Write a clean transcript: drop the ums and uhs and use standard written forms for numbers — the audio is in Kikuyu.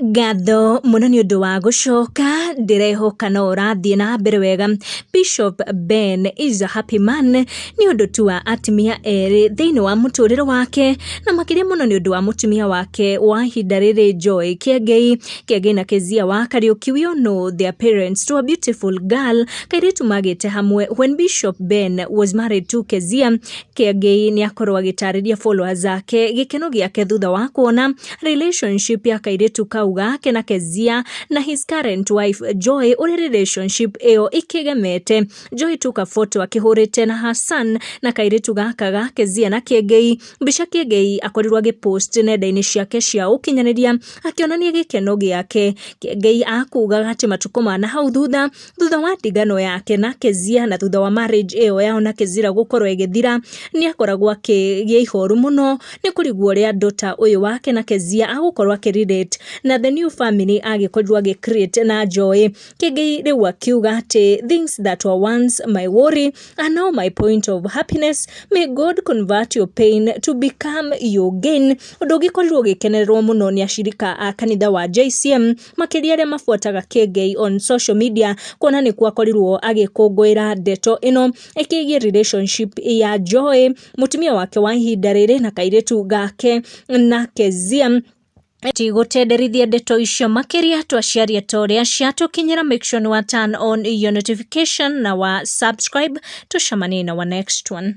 Ngatho mũno nĩ ũndũ wa gũcoka, ndĩrehoka no ũrathiĩ na mbere wega. Bishop Ben is a happy man nĩ ũndũ tu wa atumia erĩ thĩinĩ wa mũtũrĩre wake na makĩria mũno nĩ ũndũ wa mũtumia wake wa ihinda rĩrĩ Joy Kĩengei. Kĩengei na Kezia wa Kariũki, we all know their parents to a beautiful girl, kairĩtu magĩte hamwe when Bishop Ben was married to Kezia. Kĩengei nĩ akorwo agĩtarĩria followers ake gĩkeno gĩake thutha wa kuona relationship ya kairĩtu kau gake na Kezia na his current wife Joy, ũrĩa relationship ĩyo ĩkĩgemete. Joy took a photo akĩhũrĩte na her son na kairĩtu gaka ga Kezia na Kĩengei. Mbica Kĩengei akorirwo agĩpost nenda-inĩ ciake cia ũkinyanĩria akĩonania gĩkeno gĩake. Kĩengei akugaga atĩ matukũ ma na hau thutha, thutha wa ndigano yake na Kezia na thutha wa marriage ĩyo yao na Kezira gũkorwo ĩgĩthira, nĩ akoragwo akĩgĩa ihoru mũno nĩ kũrigwo ũrĩa daughter ũyũ wake na Kezia agũkorwo akĩ-relate na the new family agĩkorirwo agĩ create na Joy. Kĩengei rĩu akiuga atĩ, "Things that were once my worry are now my point of happiness. May God convert your pain to become your gain." Ũndũ ũgĩkorirwo ũgĩkenererwo mũno nĩ acirika a kanitha wa JCM, makĩria arĩa mabuataga Kĩengei on social media, kuona nĩkuo akorirwo agĩkũngũĩra ndeto ĩno ĩkĩgiĩ relationship ya Joy, mũtumia wake wa ihinda rĩrĩ, na kairĩtu gake na Kezia. Tigũtenderithia ndeto icio makĩria, twaciaria ta ũrĩa ciatũkinyĩra. Make sure nĩ wa turn on your notification na wa subscribe. Tũcemanie na wa next one.